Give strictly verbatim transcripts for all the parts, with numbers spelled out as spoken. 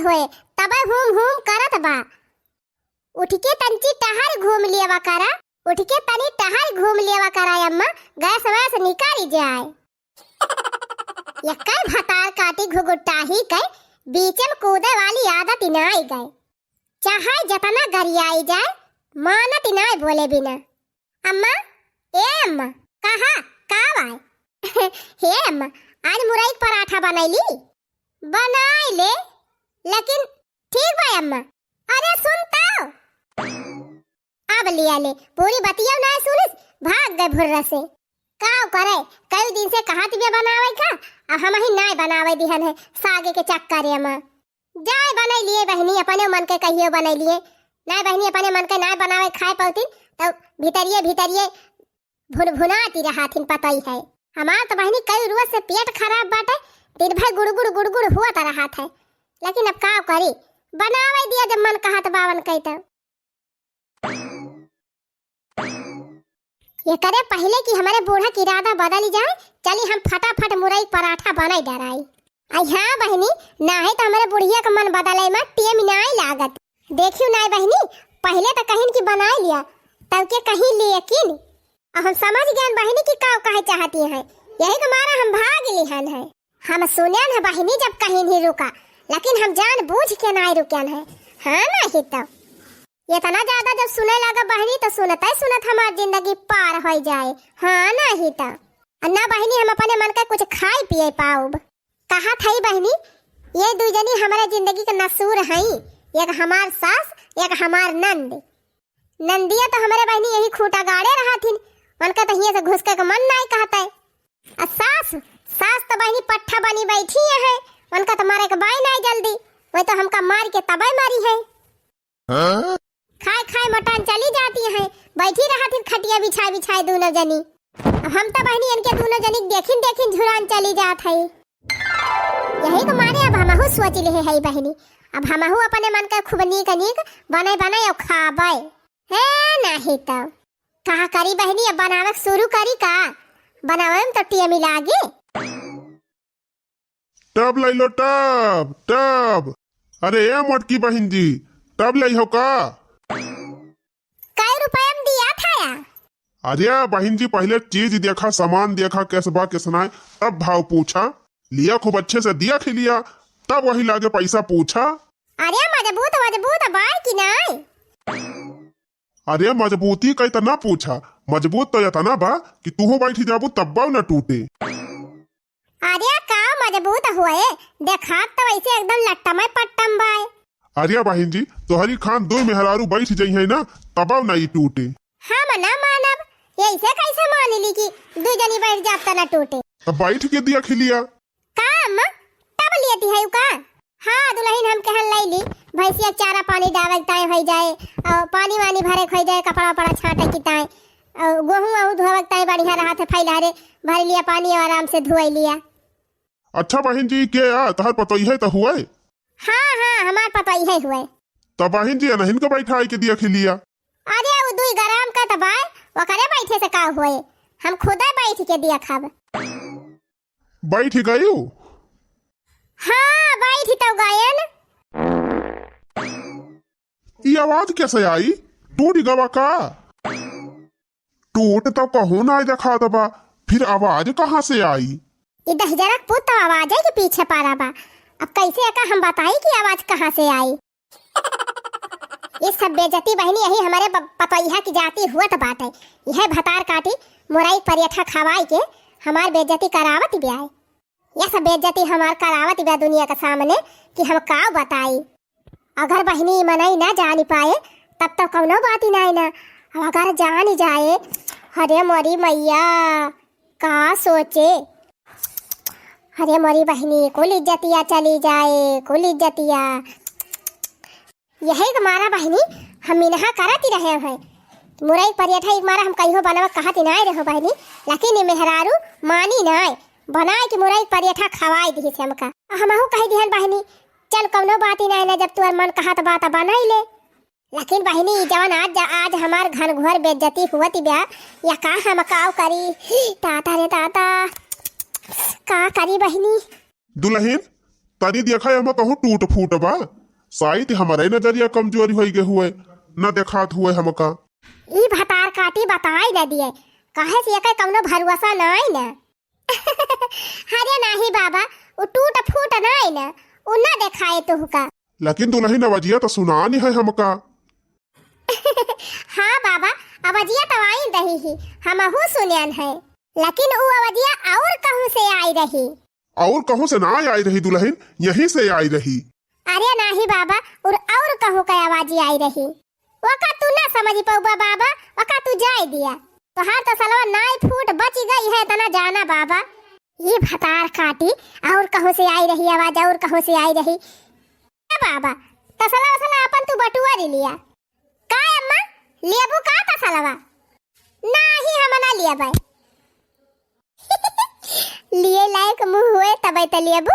होए, तबे हूम हूम करत बा। उठ के तंची टहर घूम लेवा करा, उठ के तनी टहर घूम लेवा करा अम्मा, गैस वैस निकल जाए। यक्कै भतार काटी घुघुटाही के बीच में कूदे वाली आदत नाई गए। चाहे जतना गरियाई जाए, मानत नाई बोले बिना। अम्मा, ए अम्मा, कहा, का बाय? हे अम्मा, आज मुरई के पराठा बनैली? बनाई ले, लेकिन ठीक बा अम्मा। अरे सुन तो। अब लिया ले, पूरी बतिया ना सुनिस, भाग गए भुर्र से। का करे, कई दिन से कहत बिया बनावे का, अब हमही नाय बनावे दिहन है, सागे के चक्कर में। जाए बनाई लिए बहिनी, अपने मन के कहियो बनाई लिए। नाय बहिनी, अपने मन के नाय बनावे खाए पौतीन, तो भीतरिये भीतरिये भुनभुनाती रहथिन पतई है। हमार तो बहिनी कई रोज से पेट खराब बाटे, दिन भर गुड़गुड़ गुड़गुड़ हुआ तो रहत है, लेकिन अब का करी, बनावे दिया जब मन कहत बावन कही तो। ये करे पहले कि हमारे बूढ़ा के इरादा बदल जाए, चली हम फटाफट मुरई पराठा बनाई डराई। आई हाँ बहिनी, नाहीं तो हमारे बुढ़िया का मन बदले में टेम नाई लागत। देखियो नाई बहिनी, पहले तो कहिन कि बनाई लिया, तब के कहीं लेकिन। अब हम समझ गए बहिनी कि का कहे चाहती हैं, यही के मारा हम भाग लिहन है। हम सुनेन है बहिनी जब कहिन ही रुका, लेकिन हम जान बूझ के नाई रुकेन है। हाँ नाहीं तो। इतना ज्यादा जब सुने लगा बहिनी, तो सुनते सुनत हमार जिंदगी पार होइ जाए। हाँ, नाहीं तो। आ ना बहिनी, हम अपने मन के कुछ खाए पिए पाउब। कहत हई बहिनी, ये दुई जनी हमारे जिंदगी के नसूर हई, एक हमार सास, एक हमार नंद। नंदिया तो हमारे बहिनी यही खूंटा गाड़े रहथिन, उनका तो हियां से घुसके के मन नाहीं कहते। आ सास, सास तो बहिनी पट्ठा बनी बैठी है, उनका तो मारे के बाय नाहीं जल्दी, वही तो हमका मार के तबे मारी है। हाँ? खाए खाए मोटान चली जाती हैं, बैठी रहत हिन खटिया बिछाए बिछाए दूनो जनी। अब हम तो बहिनी इनके दूनो जनी देखिन देखिन झुरान चली जात है। यही के मारे अब हमहू सोच लिहे है बहिनी, अब हमहू अपने मन के खूब नीक नीक बने बने और खाबे। हे नाहीं तो का करी बहिनी, अब बनावे शुरू करी का? बनावे में तो टेम लागी। टब लइ लो, टब, टब। अरे ए मोटकी बहिन जी, टब लइ हो का? कै रुपया में दिया था या? अरे बहिन जी, पहिले चीज देखा, सामान देखा, कैस बा, कैस नाय, तब भाव पूछा। लिया खूब अच्छे से देख लिया, तब वही लागे पैसा पूछा। अरे मजबूत, मजबूत बा कि नाय? अरे मजबूती का इतना पूछा, मजबूत तो इतना बा कि तूहू बैठी जाबू तब्बो न टूटे। अरे का मजबूत हुए, देखात तो वैसे एकदम लट्टम है पट्टम बाय। अरे बहिन जी, तोहरी खान दो मेहरारू बैठ जइहैं ना, तबो न ई टूटे। हम ना मानब, ऐसे कैसे मान ली कि दो जनी बैठ जाब त न टूटे। तब बैठ के देख लिया। का अम्मा, तब लेती है का? हाँ दुलहिन, हम कहन लैली, भैंसिया के चारा पानी डावे के ताय होइ जाए, और पानी वानी भरे के होइ जाए, कपड़ा वपड़ा छाटे के ताय, और गोहूँ वहूँ धोवे के ताय बढ़िया रहत है, फैलहरे भर लिया पानी और आराम से धोए लिया। अच्छा बहिन जी, के आ तहर पतोइहे त हुए? हाँ हाँ, हमार पतोइहे हुए। तब बहिन जी, अनहिन के बैठाई के देख लिया। अरे उ दुई गराम का त बाय, ओकरे बैठे से का हुए, हम खुदे बैठ के देखब। बैठ गयू? हाँ, बैठ तो गयन। ई आवाज कैसे आई? टूट गवा का? टूट तो कहूँ ना देखात बा, फिर आवाज कहाँ से आई? ई दहिजरा के पूत तो आवाजे के पीछे पड़ा बा। अब कैसे एका हम बताई कि आवाज कहाँ से आई? ये सब बेइज्जती बहिनी यही हमारे प-, पतोइहा की जाति हुअत बाटे। यह भतार काटी मुरई परेठा खवाई के हमार बेइज्जती करावत बिया। यह सब बेइज्जती हमार करावत बिया दुनिया के सामने कि हम का बताई। अगर बहिनी मनई ना जानी पाए तब तो कौनो बात ही नाई ना। अब अगर जानी जाए, अरे मोरी मैया, का सोचे? अरे मोरी बहिनी, कुल इज्जतिया चली जाए, कुल इज्जतिया। यही के मारा बहिनी, हम इनहा करत ही रहे हैं। मुरई परेठा एक मारा हम कहियो बनवा कहत ही नाय रहो बहिनी, लेकिन ये मेहरारू मानी नाय, बनाए के मुरई परेठा खवाई दिहिस हमका। हमहू कह दिहन बहिनी, चल कौनो बात ही नाय ना, जब तुअर मन कहत बा त बनाई ले। लेकिन बहिनी, ई जवन आज, आज हमार घन घोर बेइज्जती हुअत बा, या का हम काव करी? ताता रे ताता, का करी बहिनी? दुलहिन, तनी देखा, एमा कहूँ टूट फूट बा। शायद हमरे नजरिया कमजोरी होई गए हुए, न देखात हुए हमका। ई भतार काटी बताई न दिए, काहे से एकर कौनो भरोसा नाई न। अरे नाही बाबा, उ टूट फूट नाई न, उ न देखाए तुहका। लेकिन दुलहिन, अवजिया त सुनानी है हमका। हाँ बाबा, अवजिया त आई रही ही, हमहू सुनन है, लेकिन उ अवजिया और कहूँ से आई रही। और कहूँ से ना आई रही दुलहिन, यहीं से आई रही। अरे नाही बाबा, उर और कहूँ का आवाजी आई रही। ओका तू ना समझ पउबा बाबा, ओका तू जाए दिया। तोहार तसलवा नाई फूट बच गई है, इतना जाना बाबा। ई भतार काटी, और कहूँ से आई रही आवाज, और कहूँ से आई रही। ए बाबा, तसला वसला अपन तू बटुआ ले लिया। का अम्मा, लेबू का तसलवा? नाही, हम ना लेबै। लिए लायक मुँह हुए तबै त लेबू।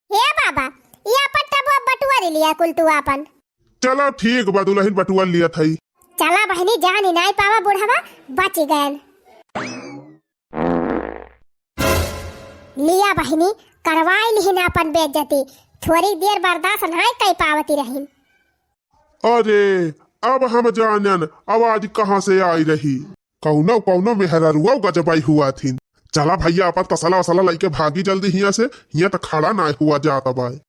हे बाबा, ये अपन टबुआ बटुआ ले लिया कुल तू अपन। चला ठीक बा दुलहिन, बटुआ लिया थई। चला बहिनी, जानी नाई पावा बुढ़वा, बच गयन। लिया बहिनी, करवाई लिहिन अपन बेइज्जती, थोड़ी देर बर्दाश्त नाई कई पावती रहिन। अरे, अब हम जानन आवाज कहाँ से आई रही। कौनो, कौनो मेहररुआ गजबाई हुआ थिन। चला भैया, अपन तसला वसला लइके भागी जल्दी हियाँ से, हियाँ त खड़ा नाई हुआ जात बाय।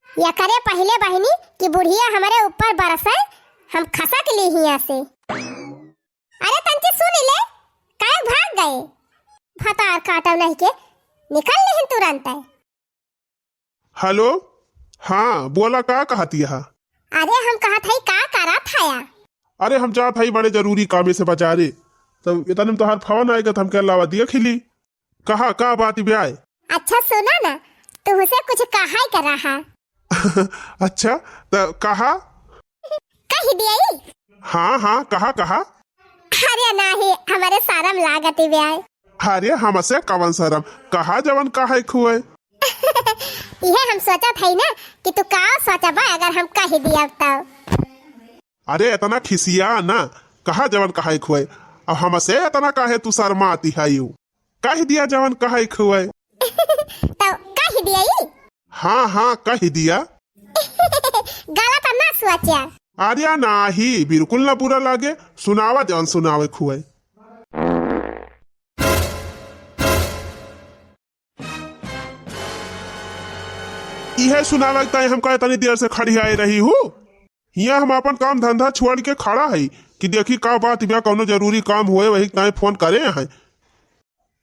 एकरे पहिले बहिनी कि बुढ़िया हमरे ऊपर बरसे, हम खसक ली हियाँ से। अरे तंची सुन ले, काहे भाग गए? भतार काटव नहीं के, निकल लिहिन तुरंत। हेलो, हाँ, बोला, का कहती है? अरे हम कहत हई, का करत हया? अरे हम जात हई बड़े जरूरी कामे से बाजारे, तो इतने में तोहार फोन आएगा, तो हम कह लावा दिया खिली। कहा, का बात ब्याय? अच्छा सुना ना, तुमसे कुछ कहा ही कर रहा। अच्छा, तो कहा। कह दिया ही? हाँ, हाँ, कहा, कहा। अरे नाही, हमारे शरम लागत ही ब्याय। अरे हमसे कवन शरम, कहा जवन कहा खुए। इहे हम सोचत हई ना कि तू का सोचबा अगर हम कह दिया तब। अरे इतना खिसिया ना, कहा जवन कहा खुए। अब हमसे इतना काहे तू शर्माती है यू? कह दिया जवन कहा खुए। तो कह दिया ही? हाँ, हाँ, कह दिया। गलत ना सोचा। अरे नाही, बिल्कुल ना बुरा लागे, सुनावा जवन सुनावे खुए। इहे सुनावे के ताई हमका इतनी देर से खड़ी आए रही हूँ। हियाँ हम अपन काम धंधा छोड़ के खड़ा है कि देखी का बात बा, कौनो जरूरी काम हुए वही ताई फोन करे हैं।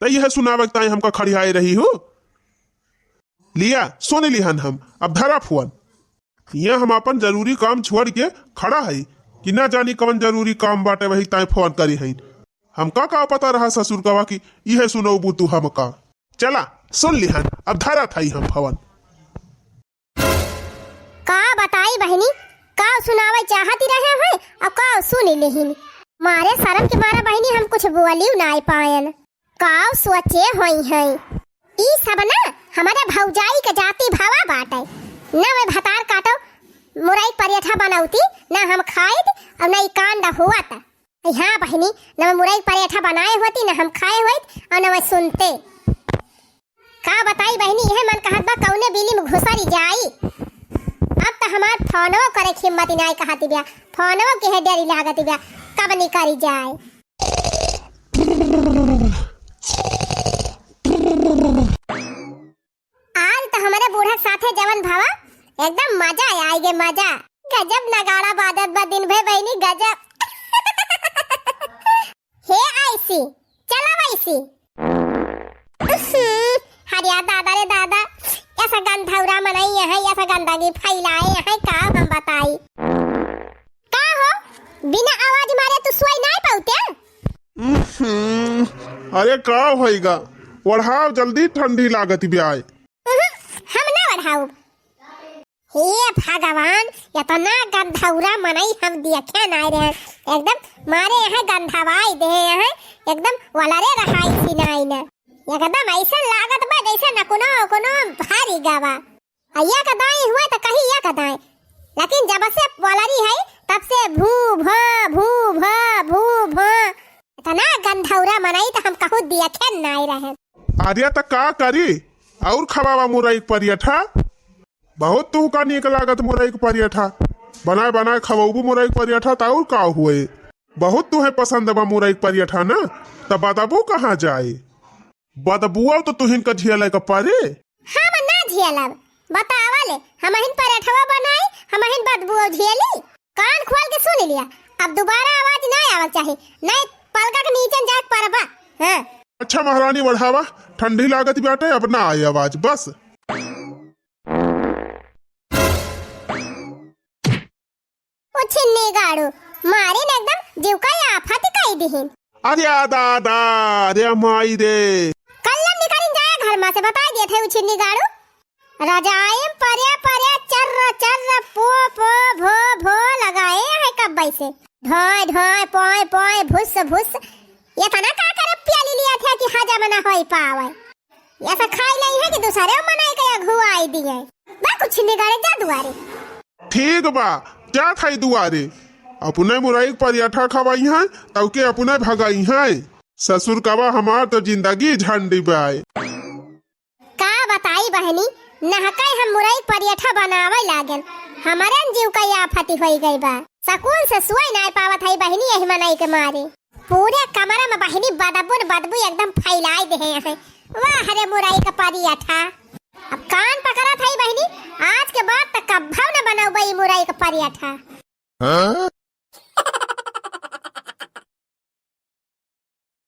तो यह सुनावे के ताई हमका खड़ी आए रही हूँ। लिया, सुन लिहन हम, अब धरा फोन। हियाँ हम अपन जरूरी काम छोड़ के खड़ा है कि ना जानी कौन जरूरी काम बाटे वही ताई फोन करी है। हमका का पता रहा ससुर कवा कि इहे सुनौबू तू हमका। चला, सुन लिहन, अब धरा थाई हम फोन। का बताई बहिनी, का सुनावे चाहती रहे हैं और का सुन लिहिन। मारे शरम के मारा बहिनी हम कुछ बोलियो नाई पायन। का सोचे होई हैं। ई सब ना हमारे भौजाई के जाति भावा बाटे। न वे भतार काटो, मुरई परेठा बनौती, न हम खाइत और न ई कांड हुआ। हाँ बहिनी, न मुरई परेठा बनाए होती, न हम खाए होइत, और न वह सुनते। का बताई बहिनी, यह मन कहत बा कौने बिली में घुसरी जाई। अब तो हमार फोनो करे के हिम्मत ही नाई कहत बिया, फोनो के है डरी लागत बिया, कब निकरी जाए। आज तो हमारे बूढ़ा के साथे जवन भावा, एकदम मजा आए, आए गे मजा। गजब नगाड़ा बाजत बा दिन भर बहिनी, गजब। हे आइसी, चला वैसी। उहुं, हरिया दादा रे दादा, ऐसा गंधौरा मनई है, ऐसा गंदगी फैलाए है, का हम बताई। का हो, बिना आवाज मारे तू सोई नाई पाउते? उहुं, अरे का होइगा, ओढ़ाव जल्दी, ठंडी लागत ब्याय। उहुं, हम ना बढ़ाउब। हे भगवान, इतना गंधौरा मनई हम देखे नाई रहे। एकदम मारे यहाँ गंधवाई दे हैं, एकदम वलरे रहाई सी नाई न। एकदम ऐसा लागत बा जैसे न कोनो कोनो भारी गवा। आ ये का दाई हुआ तो कहीं ये का दाई, लेकिन जब से वलरी है तब से भू भा, भू भा, भू भा। इतना गंधौरा मनई तो हम कहूँ देखे नाई रहे। अरे त का करी, अउर खवावा मुरई क परियठा। बहुत तुहका नीक लागत मुरई क परियठा। बनाए बनाए खवउबू मुरई क परियठा त अउर का हुए। बहुत तुहे पसंद बा मुरई क परियठा न, त बदबू कहाँ जाए? बदबुआ त तुहिन क झेले क परे। हम ना झेलब, बतावा ले, हमहिन परियठवा बनाई, हमहिन बदबुआ झेली। कान खोल के सुन लिया, अब दुबारा आवाज ना आवक चाही, नहीं पलका के नीचे जाके परबा। हाँ। अच्छा महारानी बढ़ावा, ठंडी लागत बाटे, अब ना आई आवाज बस। ओ छिन्नी गाड़ू, मारिन एकदम जीव का आफत कई दिहिन। अरे आ दादा, अरे माई रे। कल्लम निकालिन जाए घर मा से, बताई दिए थे उ छिन्नी गाड़ू। रजाइम परे परे चर्र चर्र पो पो भो भो लगाए है कब्बई से। ढोय ढोय पोय पोय भुस भुस। ये तना का करे प्याली लिया थे कि हजम ना होई पावे। ऐसा खाई नहीं है कि दूसरे मनई के अघुआई दिए। बा कुछ निगारे जा दुआरे। ठीक बा, जा खाई दुआरे। अपने मुरई क परियठा खवाई हैं, तब के अपने भगाई हैं। ससुर कबा हमार तो जिंदगी झंडी बाय। का बताई बहनी, नहकाई हम मुरई क परियठा बनावे लागन, हमरे न जीव का आफती होई गई बा। सकून से सोई नाय पावत है बहनी, यही मनई के मारे। पूरे कमरा में बहिनी बदबू न बदबू एकदम फैलाई देहे हैं। वाह रे मुरई क परियठा। अब कान पकड़त है बहिनी, आज के बाद त कब्बो न बनउबे ई मुरई क परियठा। हाँ?